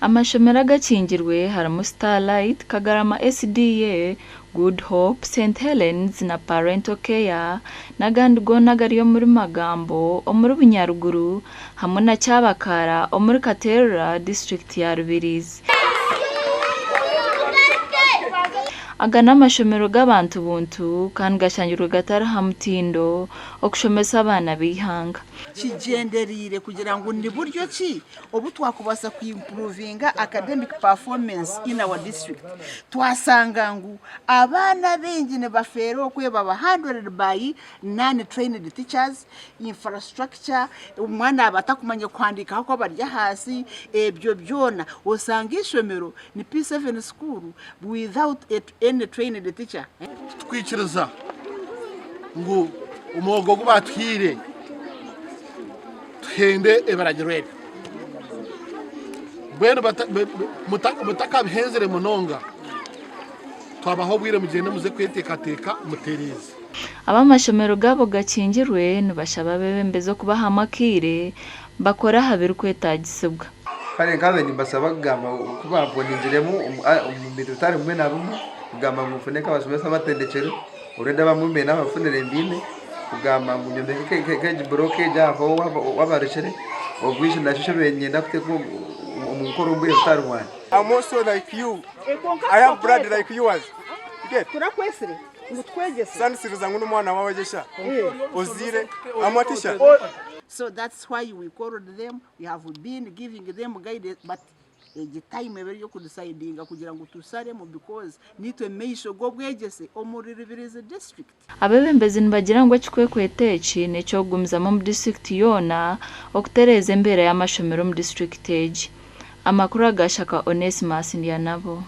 Amashomero agakingirwe harimu Starlight, Kagarama SDA, Good Hope, St Helens na Parental Care n'agandi goona agari omuri Magambo omuri Bunyaruguru hamwe na Kyabakara omuri Katerura disiturikiti ya Rubirizi. Aga n'amashomero g'abantu buntu kandi gashangirwe gatari ha mutindo okushomesa abaana b'eihanga. Kigyendereire kugira ngu ni buryo ki obu twakubaasa ku improvinga academic performance in our district. Twasanga ngu abaana abaingi nibafeera okwe baba handled by non trained teachers, infrastructure, omwana aba atakumanya kuhandiika ahakuba bari ahansi, ebyo byona. Osanga eishomero ni P7 school without any trained teacher. Titukwikiriza ngu omwogo ogu baatuhaire tuhende ebiragiro ebyo. Mbwenu mutakabihenzire munonga, twabaha obwire mugyende muze kweteekateeka mutereeze. Ab'amashomero gaabo gakingirwe nibashaba abeebembezi okubahamu akaire bakore aha birikwetaagisibwa. Kare nkabaire nimbasaba kugamba ku bamponingiremu omu bintu bitari bimwe na bimwe, kugamba ngu nfune nk'abashomesa abatendekirwe, already abamwe mbaire nabafunire mbaine, kugamba ngu nyombeke nk'egi bulooka egi aha wabarukire, obwingi nakyo eki mbaire niinyenda kuteeka omu nkora omu bwire butari bwangye. I'm also like you. I have blood like yours. You get? Turakwesire ngu tukwegyese. Sanisiriza ngu n'omwana wawe agyesha. Oziire. I'm a teacher. So that's why we called them, we have been giving them guidance but egi time eba eri ey'okudecidinga kugira ngu tusharemu because nitwe maisho g'obwegyese omuri Rubirizi district. Abeebembezi nibagira ngu ekikwekweto eki n'eky'okugumizamu omu disiturikiti yoona okutereeza embeera y'amashomero omu disiturikiti egi. Amakuru aga Shaka Onesmus Ndyanabo.